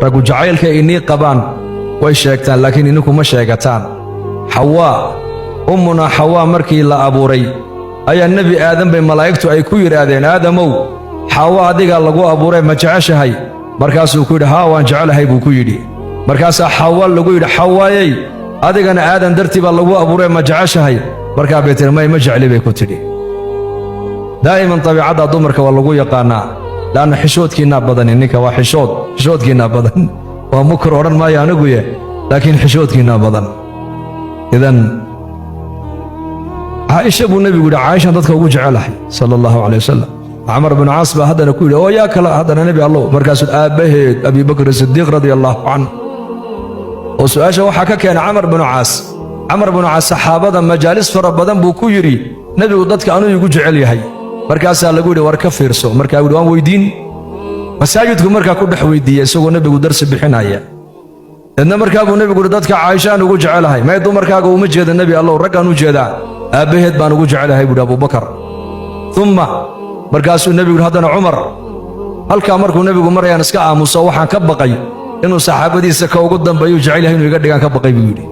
Raggu jacaylka inii qabaan way sheegtaan, laakiin idinku ma sheegataan. Xawaa, ummunaa Xawaa, markii la abuuray ayaa Nebi Aadan bay malaa'igtu ay ku yidhaahdeen: "Aadamow, Xaawa adigaa lagu abuuray, ma jeceshahay?" Markaasuu ku yidhi: "Haa, waan jecelahay," buu ku yidhi. Markaasaa Xawa lagu yidhi: "Xawaayey, adigana Aadan dartii baa lagu abuuray, ma jeceshahay?" Markaa bay tihi: "May, ma jecli," bay ku tidhi. Daa'iman dabiicadda dumarka waa lagu yaqaannaa, laanna xishoodkiinnaa badani. Ninka waa xishood, xishoodkiinnaa badan. Waa mukur odhan maayo aniguye, laakiin xishoodkiinnaa badan. Idan Caaisha buu nebigu yidhi: "Caaishaan dadka ugu jecelahay," sala allahu calay wasalam. Camar binu Caas baa haddana ku yidhi: "Oo yaa kale haddana, Nebi Allow?" Markaasuu: "Aabbaheed Abibakr Sidiiq radia allaahu canhu." Oo su'aasha waxaa ka keenay Camar binu Caas. Camar binu Caas saxaabada majaalis fara badan buu ku yidhi: "Nebigu dadka anuu igu jecel yahay." Markaasaa lagu yidhi: "War ka fiirso." Markaa yidhi: "Waan weydiin." Masaajidku markaa ku dhex weydiiya isagoo nebigu darsi bixinaya. Deedna markaa buu nebigu yidhi: "Dadka Caaishaan ugu jecelahay." "May, dumarkaaga uma jeeda, Nebi Allow, raggaan u jeedaa. Aabbaheed baan ugu jecelahay," buuhi Abubakar. Umma markaasuu nebigu yidhi haddana: "Cumar." Halkaa markuu nebigu marayaan iska aamuso, waxaan ka baqay inuu saxaabadiisa ka ugu dambeeyuu jecel yahay inuu iga dhigaan ka baqay, buu yidhi.